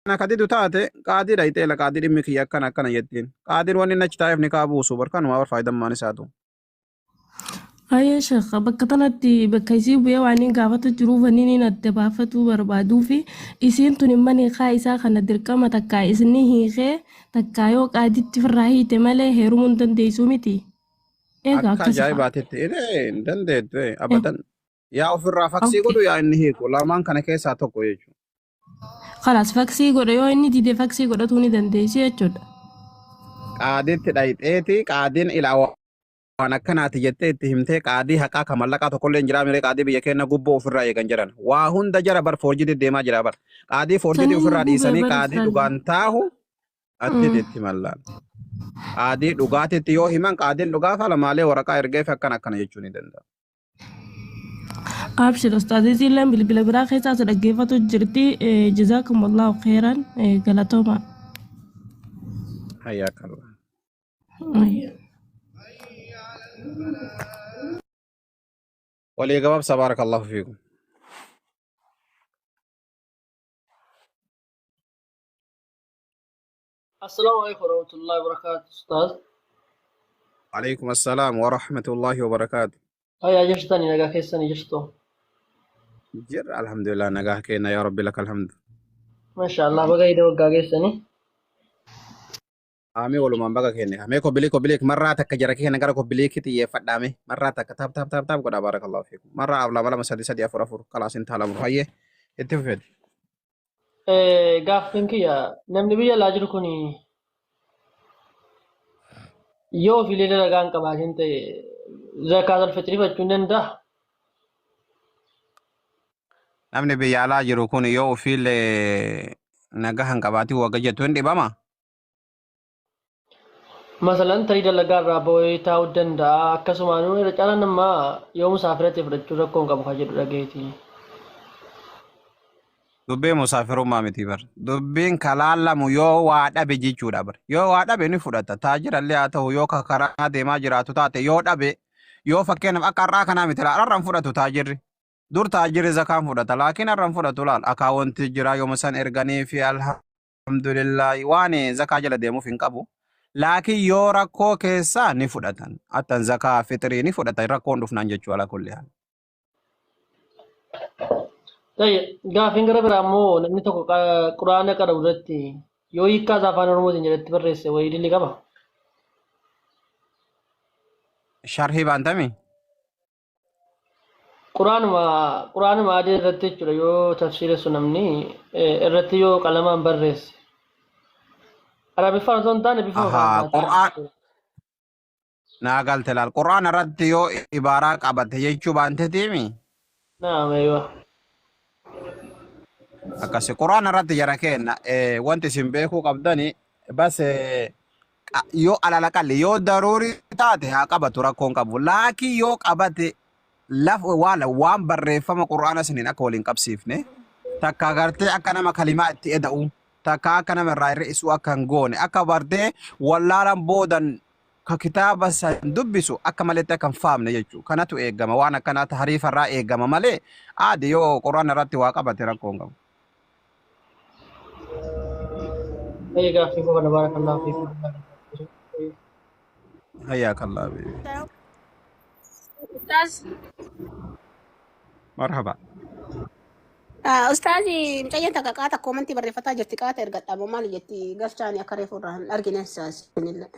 Kana ka didu taate qaadii dhayxee la qaadii dhimmi kiyya akkana akkana jettiin. Qaadiin wanni inni achi taa'eef nikaa buusu bar kanumaa bar faayidammaan isaatu. Hayyee sheekh bakka tanatti bakka isii bu'ee waan inni gaafatu jiruuf wanni inni adda baafatuu barbaaduu fi isiin tun imma nikaa isaa kana dirqama takkaa isni hiikee takkaa yoo qaaditti firraa hiite malee heerumuu hin dandeessuu miti. Egaa Akka akkasi fa'a. ajaa'ibaatitti hin dandeettu abadan. Yaa ofirraa faksii Okay. godhu yaa inni hiiku lamaan kana keessaa tokko jechuudha. Kalaas faksii godhe yoo inni dide faksii godhatuu ni dandeessi jechuudha. Qaadiitti dhayxeeti qaadiin ilaa waan akkanaati jettee itti himtee qaadii haqaa kan mallaqaa tokkollee hin jiraa miree qaadii biyya keenya gubboo ofirraa eegan jedhan. Waa hunda jara bar foorjidii deemaa jira bar. Qaadii foorjidii Saniin ofirraa gubee dhiisanii bar qaadii friend. dhugaan taahu atti itti mallaan. Qaadii dhugaatitti yoo himan qaadiin dhugaa fala maalee waraqaa ergeef akkana akkana jechuu ni danda'a. Abshir ustaaz isiilleen bilbila biraa keessaa si dhaggeeffatu jirti. Jazaakumullahu khairan galatooma. Hayyaa kallah. Walii gabaabsa baarakallahu fiikum. Assalaamu alaikum warahmatullahi wabarakatuh Ustaaz. Alaikum assalaam wa rahmatullahi wa barakaatu. Fayyaa jirtani nagaa keessani jirtu. Jirra alhamdulillah nagaa keenya yaa rabbi lakal hamdu. Masha Allah baga ida waggaa geessani. Aamii walumaan baga keenya. Mee kobilii kobilii marraa takka jara keenya gara kobiliitti xiyyeeffadhaa mee marraa takka taap taap taap taap godhaa baarakallahu fiikum. Marraa af lama lama sadi sadi afur afur kalaas hin taalamu hayyee itti fufeeti. Gaaffiin kiyya namni biyya alaa jiru kun yoo ofiilee dalagaa hin qabaatin ta'e zakaat alfixrii fudhachuu hin danda'a? Namni biyya alaa jiru kun yoo ofiillee nagaa hin qabaatin wagga jettu hin dhibama. Masalan tarii dalagaa irraa ba'ee taa'uu danda'a. Akkasumaan irra caalaan namaa yoo musaafira ta'e fudhachuu rakkoo hin qabu kan jedhu dhageeti. Dubbii musaafirummaa miti bar. Dubbiin kalaallamu yoo waa dhabe jechuudha bar. Yoo waa dhabe ni fudhata. Taajirallee haa ta'u yoo ka karaa deemaa jiraatu taate yoo dhabe yoo fakkeenyaaf akka har'aa kanaa miti laal har'a hin fudhatu taajirri. Dur taajirri zakaan fudhata laakiin har'a hin fudhatu laal akaawwanti jira yooma san erganii fi alhamdulillaahi waan zakaa jala deemuuf hin qabu. Laakiin yoo rakkoo keessaa ni fudhatan. Attan zakaa fixrii ni fudhatan rakkoon dhufnaan jechuu ala kulli haal. Tayyib, gaaffiin gara biraa immoo namni tokko quraana qara'u irratti yoo hiikkaa isaa afaan Oromootiin jedhetti barreesse wayii dilli qaba. Sharhii baantami? Quraanuma quraanuma adii irratti jechuudha yoo tafsiiressu namni irratti yoo qalamaan barreesse. Arabiffaan osoo hin taane bifa Ahaa, afaan Qur'aan naa galte laal. Qur'aan irratti yoo ibaaraa qabate jechuu baantetiimi? Naam, eeywa. Akkasi Qur'aan irratti jara keenna wanti isin beekuu qabdani bas yoo alala qalli yoo daruurii taate haa qabatu rakkoon qabu. Laakiin yoo qabate laf waan waan barreeffama Qur'aana saniin akka waliin qabsiifne takka gartee akka nama kalimaa itti eda'u takka akka nama irraa hir'isuu akka hin goone akka bartee wallaalan boodan ka kitaaba san dubbisu akka maletti akka hin faamne jechuudha. Kanatu eegama waan akkanaa tahriifa irraa eegama malee aadi yoo qur'aana irratti waa qabate rakkoo hin qabu. Baay'ee gaaffii koo kana baarakallahu fiikum. Hayyaakallaa beebi. Ustaaz, Marhaba. Ustaazi mucayyoon takka qaata koomantii barreeffataa jirti qaata ergadha moo maali jetti galchaani akka reefu irraa hin argine isinillee.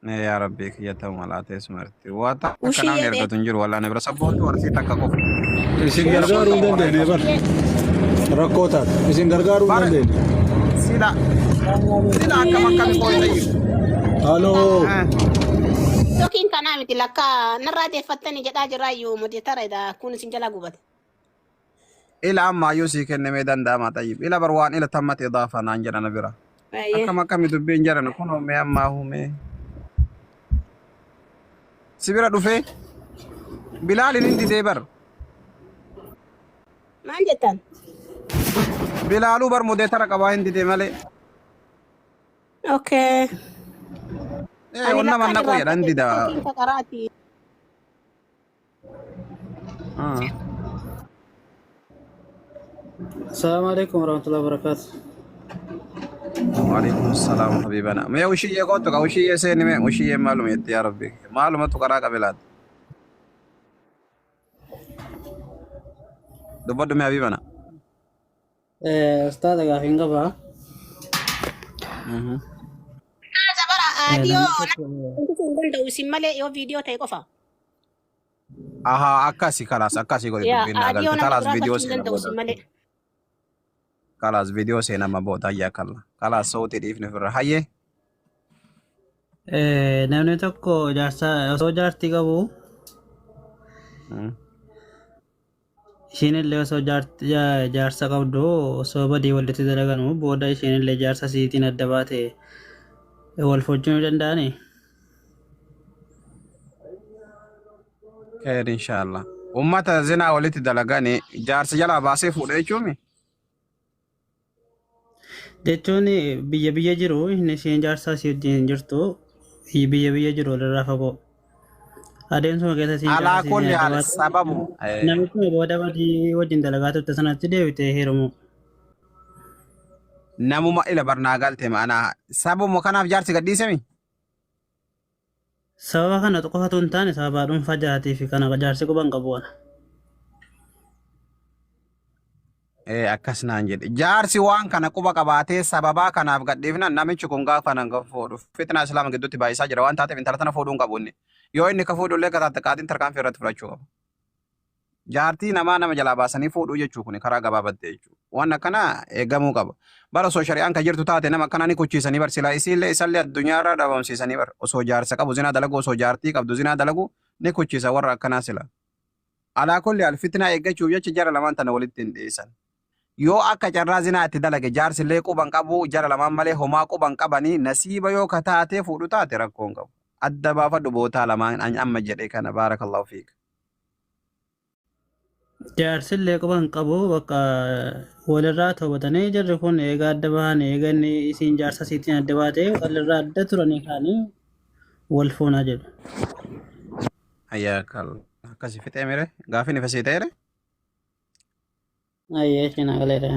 Mee yaa rabbii kiyya ta'u malaa teessumarti. Waa takka namni Ushiyyee ergatu hin jiru wallaan bira sabboontu arsii takka qofa. Isin Sila gargaaruu hin qofa dandeenye bar. Rakkoo taate. Isin gargaaruu hin Bara dandeenye. sila sila akkam akkami qooyxayyu. Haloo. Yookiin kanaa miti lakka narraa deeffattanii jedhaa jiraayyuu moderator kun isin jalaa gubate. Ila ammaayyuu sii kennemee danda'ama xayyib. Ila bar waan ila tammati idaafa naan jedhana bira. Baay'ee. Akkam akkami dubbiin jedhan kun mee ammaa humee. Si bira dhufee Bilaalin hin didee bar. Maal jettan? Bilaaluu bar mudeetara qabaa hin didee malee. Okay. Ee Ani onna lakkaan mannaqoo jedhan irraanfadhe dida. yookiin taqaraati. Ah. Assalamu alaikum warahmatullahi wabarakatuh. Waalaikum salaam habibana. Mee ushiyyee kootu ka ushiyyee seeni mee ushiyyee maaluma jetti yaa rabbi. Maalumatu karaa qabe laata? Dubbadhu mee habibana. Ustaaza gaafiin qaba. Zabara Namni aadiyoo tokko hin danda'u isin malee yoo viidiyoo ta'e qofa. Ahaa akkasi kalaas akkasi godhi Yaa dubbiin naa aadiyoo galte nama kalaas biraa viidiyoo galchuu hin seena danda'u booda. isin malee. Kalaas viidiyoo seena amma booda hayyaa kalla. Kalaas sautii dhiifne ofirra hayyee. Namni tokko jaarsa osoo jaartii qabu isheen illee osoo jaarsa qabdu osoo badii walitti dalaganu booda isheen illee jaarsa isiitiin adda baate wal fuudhuu ni danda'ani. Kheer inshallah. Ummata zinaa walitti dalagani jaarsa jalaa baasee fuudha jechuumi. Jechuun biyya biyya jiru inni isheen jaarsa isii wajjin hin jirtu biyya biyya jiru walirraa fagoo. Adeemsuma keessa isheen jaarsa Alaa isiitiin kulli adda haal baate sababu. namichuma booda badii wajjin dalagaa turte sanatti deebitee heerumu. Namuma ila barnaa galte ma'anaa sababuma kanaaf jaarsi gadhiisemi. Sababa kana qofatu hin taane sababa dhuunfaa jaatii fi kana jaarsi quban qabu ana. Ee akkas naan jedhe. Jaarsi waan kana quba qabaatee sababaa kanaaf gadhiifnan namichi kun gaafa nan fuudhu fitnaa islaama gidduutti baay'isaa jira waan taateef intala tana fuudhuu hin qabu inni. Yoo inni ka fuudhu illee kataatti qaatiin tarkaanfii irratti fudhachuu qaba. Jaartii namaa nama jalaa baasanii fuudhuu jechuu kun karaa gabaabatte jechuudha. Waan akkanaa eegamuu qaba. Bara osoo shari'aan kan jirtu taate nama akkanaa ni kuchiisanii bar silaa isiillee isallee addunyaarraa dhabamsiisanii bar osoo jaarsa qabu zinaa dalagu osoo jaartii qabdu zinaa dalagu ni kuchiisa warra akkanaa sila. Alaa kulli haal fitnaa eeggachuuf jecha jara lamaan tana walitti hin dhiisan. Yoo akka carraa zinaa itti dalage jaarsillee quban qabu jara lamaan malee homaa quban qabanii nasiiba yoo ka taatee fuudhu taate rakkoo hin qabu. Adda baafadhu bootaa lamaan an amma jedhe kana baarakallahu fiik. Jaarsillee quba hin qabu bakka walirraa toobatanii jarri kun eega adda bahan eega inni isiin jaarsa isiitiin adda baate walirraa adda turanii kaanii wal fuunaa jedhu. Hayyaakal akkasi fixee mire gaafiin ifa sii ta'eere. Ayyee isheen agaleera.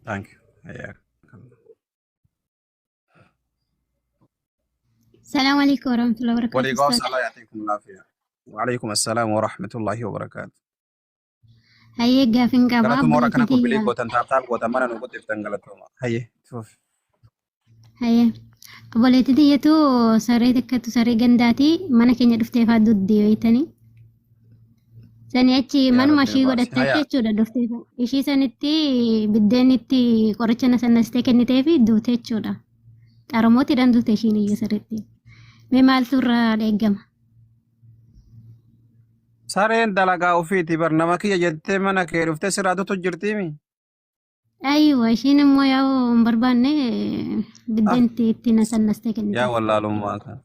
Thank you. Hayyaakal. Salaamu alaikum warahmatullahi wabarakatuh. Walii Ustaaz. gaafsa Allah ya'tiikum laafiya. Waalaikum assalaam wa rahmatullahi wa barakaatu. Hayyee gaafin qaba Galatooma warra akkana obboleettii qophiilee tiyya. gootan taaptaap gootan mana nu guddiftan galatooma. Hayyee fuuf. Hayyee obboleettii tiyyatu saree takkatu saree gandaati mana keenya dhuftee faa duddi wayitanii. Sani achi Yaa manuma Rabbi ishii nu baasi. godhatte Hayaa. jechuudha dhuftee faa. Ishii sanitti biddeen itti qoricha na sannastee kennitee fi duute jechuudha. Xaramootiidhaan duute ishiin iyyuu sirriitti. Mee maaltu irraa eegama? Sareen dalagaa ofiiti bar nama kiyya jettee mana kee dhuftee sirraa dutu jirtiimi. Aywa ishiin immoo yaa'u hin barbaanne biddeen itti na sannastee Yaa kenniteef. wallaalummaa kana.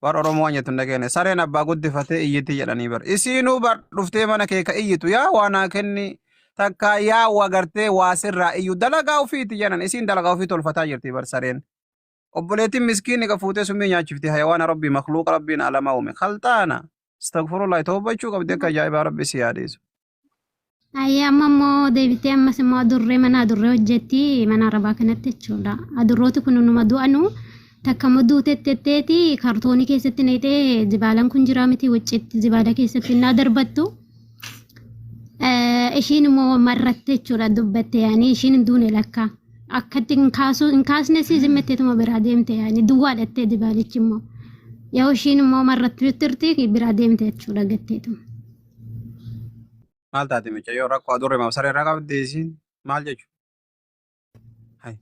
Bar Oromoo waan jettu hin dhageenye. Sareen abbaa guddifatee iyyiti jedhanii bar. Isiinuu bar dhuftee mana kee ka iyyitu yaa waa naa kenni takka yaa waa gartee waa sirraa iyyu dalagaa ofiiti jedhan. Isiin dalagaa ofii tolfataa jirti bar sareen. Obboleettiin miskiinni ka fuutee summii nyaachifti hayawaana rabbii makluuqa rabbiin alamaa uume. Khalxaana. Astagfirullah toobachuu qabdi akka ajaa'ibaa rabbi si yaadisu. Ayyee amma immoo deebitee ammas immoo adurree mana adurree hojjetti mana arabaa kanatti jechuudha. Adurrooti kun numa du'anu takka immoo duutettetteeti kartoonii keessatti naqxee zibaalaan kun jiraa miti wuccitti zibaala keessatti innaa darbattu. Ishiin immoo marratte jechuudha dubbatte yaani ishiin hin duune lakka. Akkatti hin kaasuu hin kaasnes zimmetteetuma biraa deemte yaani duwwaadhattee zibaalichi immoo. Yoo ishiin immoo marrattu jirti biraa deemte jechuudha gatteetuma. Maal taate mucayyoo rakkoo adurree maaf saree irraa qabdi isiin maal jechuudha? Hai.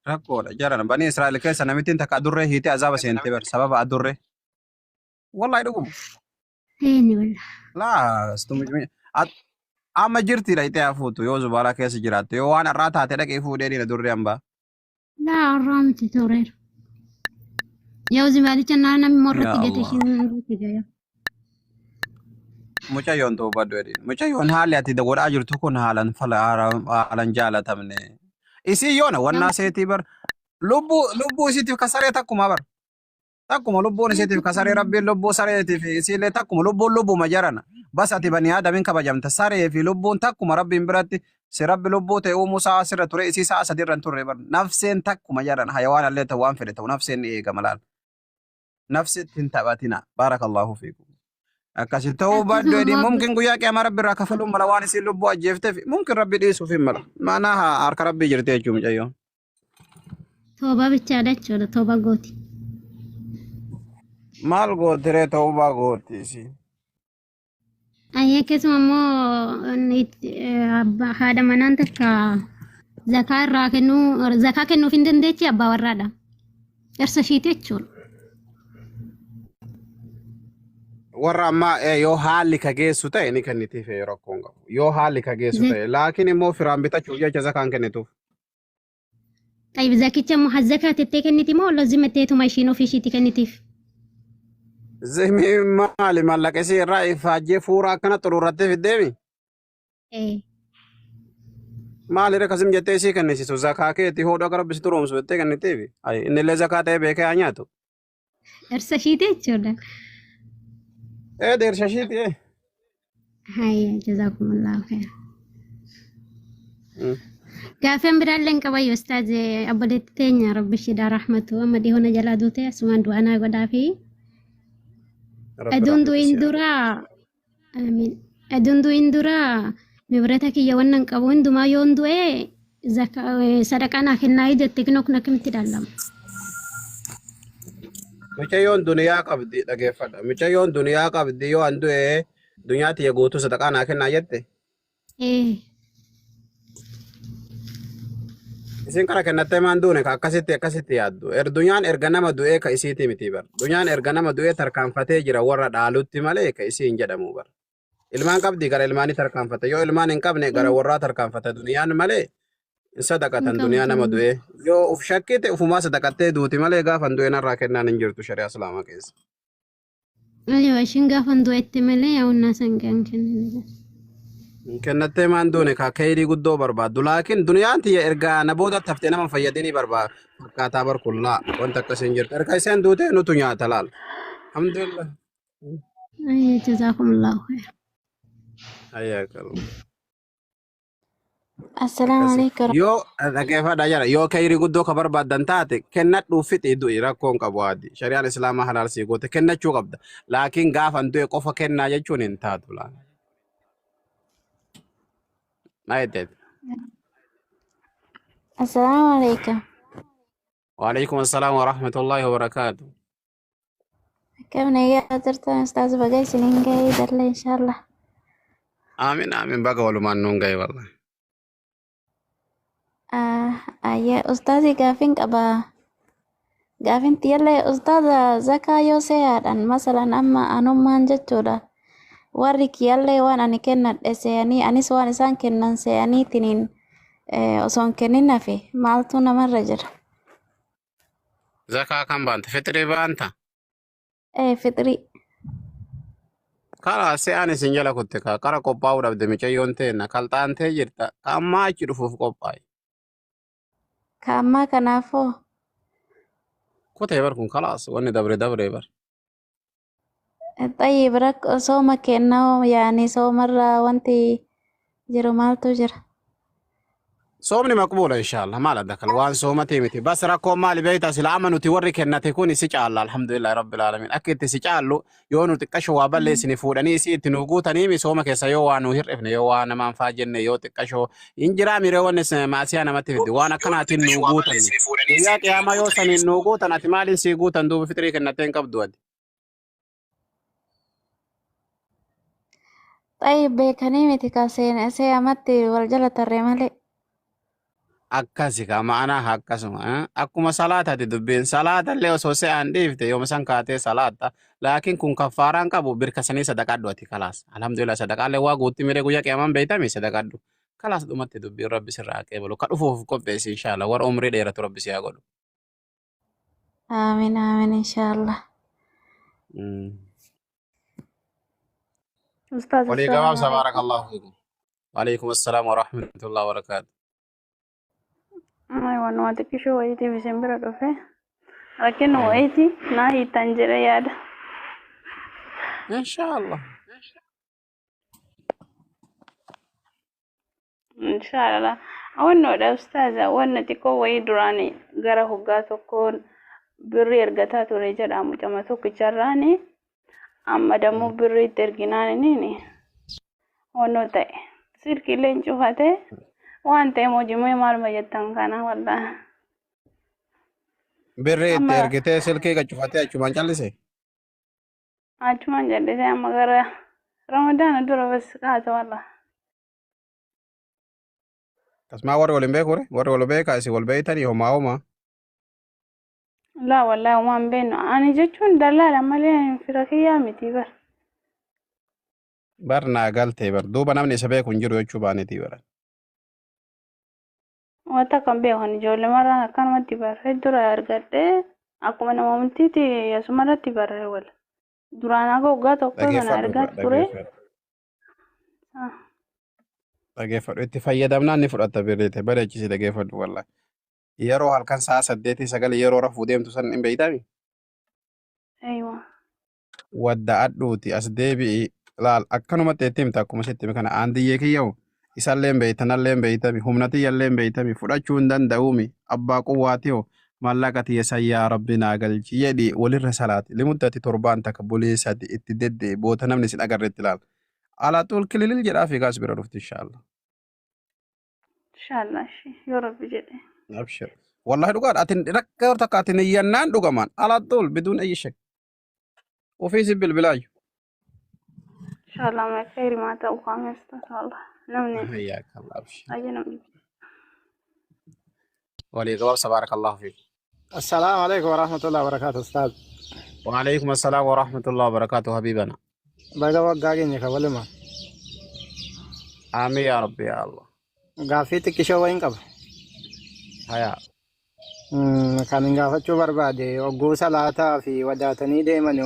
Rakkoodha jaran banii Israa'el keessa namittiin takka adurree hiitee azaaba seentee bar sababa adurree. Wallahi dhuguma. Eeni wallah. Laa amma jirti dhaqxee hafuutu yoo zubaalaa keessa jiraatte yoo waan har'aa taate dhaqee fuudhee dhiira durree hambaa. Laa har'aa miti tureera. Yoo zibaalicha naa namni Yaa morratti gate Allah. ishiin irratti gaya. Mucayyoon toobadhu jedhiin. Mucayyoon haalli ati godhaa jirtu kun haalan fala haalan jaalatamne. Isii yoona wannaa seetii bar lubbuu lubbuu isiitiif ka saree takkuma bar. Takkuma lubbuun isiitiif ka saree rabbiin lubbuu sareetiif isiillee takkuma lubbuun lubbuma jarana. Bas ati bani aadamin kabajamta. Saree fi lubbuun takkuma rabbiin biratti si rabbi lubbuu ta'e uumuu sa'a sirra ture isii sa'a sadi irra hin turre bar. Nafseen takkuma jedhan hayawaan illee ta'u waan fedhe ta'u nafseen ni eegama laal. Nafsitti hin taphatina. Baarakallahu fiikum. Akkasi ta'uu baadhu Akkasuma jedhi immoo mumkin guyyaa qiyaamaa rabbi irraa kafaluun mala waan isiin lubbuu ajjeefteef mumkin rabbi dhiisuuf hin mala. Maanaa harka rabbii jirti jechuun mucayyoo. Toobaa bichaadha jechuudha tooba gooti. Maal gootiree ta'uu gooti isiin. Ayyee akkasuma immoo haadha manaan takka zakaa irraa kennuu zakaa kennuuf hin dandeechi abbaa warraadha. Dhirsa ishiiti jechuudha. Warra ammaa yoo haalli ka geessu ta'e ni kennitiif rakkoon qabu. Yoo haalli ka geessu ta'e laakiin immoo firaan bitachuuf jecha zakaan kennituuf. Tayyib zakicha immoo hazzakaa tettee kenniti moo lazima teetuma ishiin ofii ishiitti kennitiif? Zimii maali maallaqa isii irraa ifaajjee fuura akkana xururrattee fiddeemi? Eh. Maali reka sim jettee isii kennisiisu zakaa keetii hodhu akka rabbi si turoomsu jettee kenniteefi. Ayi inni illee zakaa ta'ee beekee haa nyaatu. Dhirsa ishiiti jechuudha. Ee deersha ishiiti ee. Hayya jazaakumullahu khair. Gaaffiin biraallee hin qabayyu ustaaz obboleetti teenya rabbi ishiidhaa rahmatu amma dhihoona jalaa duute asumaan du'anaa godhaa fi Rabbi aduun rahmata du'in si haa dura amiin aduun du'in dura nibrata kiyya wannan qabu hundumaa yoon du'e sadaqaa naa kennaa jette kinoo kun akkamitti ilaalama? Mucayyoon duniyaa qabdi dhageeffadha. Mucayyoon duniyaa qabdi yoo an du'e dunyaa tiyya guutuu sadaqaa naa kennaa jette. Ee. Isin kana kennattee maan duune ka akkasitti akkasitti yaaddu. Dunyaan erga nama du'ee ka isiiti miti bar. Dunyaan erga nama du'ee tarkaanfatee jira warra dhaalutti malee ka isii hin jedhamu bar. Ilmaan qabdi gara ilmaanii tarkaanfata. Yoo ilmaan hin qabne gara warraa tarkaanfata duniyaan malee hin Hin sadaqatan duniyaa nama qabdu. du'ee. Yoo uf shakkite ufumaa sadaqattee duuti malee gaafa hin du'e narraa kennaan hin jirtu shari'aa islaamaa keessa. Aywa ishiin gaafa hin du'etti malee yaa'unnaa san kan kennan. Kennattee maan duune ka kayrii guddoo barbaaddu. Laakiin duniyaan tiyya ergaa na booda taftee nama fayyadinii barbaada. Fakkaataa bar kullaa wanta akkasii hin jirtu. Erga isaan duute nutu nyaata laal. Alhamdulillah. Ayya jazaakumullahu khair. Ayyaa qabu. Assalaamu Akkasi. alaikum. Yoo dhaggeeffadhaa jira yoo kayrii guddoo ka barbaaddan taate kennadhuu fixii du'i rakkoon qabu haadhi. Shari'aan islaamaa halaal sii goote kennachuu qabda. Laakiin gaafa hin du'e qofa kennaa jechuun hin taatu laal. Maa jetteet? Assalaamu alaikum. Waalaikum assalaam wa rahmatullahi wa barakaatu. Akkam nagaa jirtan ustaaz baga isiniin ga'ee dalle inshallah. Aamin aamin baga walumaan nuun ga'e wallahi. Ayya ustaazi gaafin qaba. Gaafin tiyyallee ustaaza zakaa yoo se'aadhaan masalan amma anummaan jechuudha. Warri kiyyallee waan ani kennadhe se'anii anis waan isaan kennan se'aniitiniin osoo hin kennin hafe maaltu namarra jira? Zakaa kan baanta fixrii baanta. Ee fixrii. Karaa se'aan isin jala kutte kaa qara qophaa'uu dhabde micayyoon teenna kalxaantee jirta ka ammaa achi dhufuuf qophaa'i. Ka ammaa kanaafoo Kutee bar kun kalaas wanni dabre dabre bar. Xayyib rakkoo sooma kennaa yaani soomarraa wanti jiru maaltu jira? Soomni maqbuula inshallah maal adda kan waan soomatee miti bas rakkoon maali beektaa sila amma nuti warri kennate kun si caalla alhamdulillahi rabbil alamin akka itti si caallu yoo nu xiqqasho waa balleessine fuudhanii isii itti nu guutanii mi sooma keessa yoo waa nu hir'ifne yoo waa namaan faa jenne yoo xiqqasho hin jiraa miree wanni maasiyaa namatti fiddi waan akkanaatiin nu guutan guyyaa qiyaamaa yoo saniin nu guutan ati maaliin sii guutan duuba fixrii kennattee hin qabdu ati. Xayyib beekanii miti ka se'amatti wal jala tarree malee. Akkasi ka ma'anaa akkasuma. Akkuma salaataati dubbiin salaatallee osoo se'aan dhiifte yooma san kaatee salaatta. Laakiin kun kaffaaraan qabu birkasanii sadaqadhu ati kalaas. Alhamdulillah sadaqaallee waa guutti miree guyyaa qiyaamaan beeytami sadaqadhu. Kalaas dhumatti dubbiin rabbi sirraa haa qeebalu. Ka dhufuuf qopheessi inshaalla warra umrii dheeratu rabbi si haa godhu. Aamin aamin inshallah. Ustaaz Walii assalaamu gabaabsa alaikum. baarakallahu fiikum. Waalaikum assalaam wa rahmatullahi wa barakaatu. Ay, waan waan xiqqishoo wayiitiif isin bira dhufe. Rakkinni wayiiti naa hiittan jedhe yaada. Inshallah. Inshaallah. Wannoodha ustaaza, wanna xiqqoo wayii duraan gara hoggaa tokkoon birrii ergataa ture jedha mucama tokkicharraani. Amma dammoo birrii itti erginaan inni wannoo ta'e. Silkiillee hin cufate waan ta'e mojimee maaluma jettan kana wallaa. Birrii itti Amma ergitee silkii qacufatee achumaan callise. Achumaan jallisee amma gara Ramadaana dura bas kaata wallaa. Akkasumaa warri waliin beeku re? Warri wal beekaa isin wal beeytanii homaa homaa. Laa wallaahi homaa hin beeknu. Ani jechuun dallaala malee fira kiyyaa miti bar. Bar naa galtee bar duuba namni isa beeku hin jiru jechuu baanetii bara. Wanta kan beekan ijoollee maraan akkanumatti barree dura argadhee akkuma nama amantiiti asumarratti barree wal. Duraan haga waggaa tokko kana Dhageeffadhu argaa dura ture. dhageeffadhu. Dhageeffadhu itti fayyadamnaan ni fudhatta birriite bareechisi dhageeffadhu wallahi. Yeroo halkan sa'a 8 9 yeroo rafuu deemtu san hin beeytami. Aywa. Wadda'adhuuti as deebi'i laal akkanumatti itti himta akkuma sitti hime kana aandiyyee kiyyahu isallee hin beeytanallee hin beeytami humna tiyyallee hin beeytami fudhachuu hin danda'uumi abbaa quwwaatiho maallaqa tiyya san yaa rabbi naa galchi jedhi walirra salaati limuddati torbaan takka bulee sadi itti deddeebi boota namni sin agarretti laal alaaxuul kililil jedhaa fiigaas bira dhufti inshaallah. Inshallah ishee yoo rabbi jedhe. Abshir. Wallahi dhugaadha ati rakkoo takka ati niyyannaan dhugamaan alaaxuul biduun ayyi shak ofii si bilbilaayyu. Inshallah ma khayri maa ta'u kaameesta inshallah. Namni Hayyaaka Allah abshir. baay'ee namni. Walii gabaabsa baarakallahu fiik. Assalaamu alaikum warahmatullahi wabarakatuh ustaaz. وعليكم السلام ورحمة الله وبركاته حبيبنا. Baga waggaa keenya kabalima. آمين يا ربي يا الله. Gaaffii xiqqishoo wayiin qaba. هيا. Kan hin gaafachuu barbaade ogguu salaataa fi wadaatanii deeman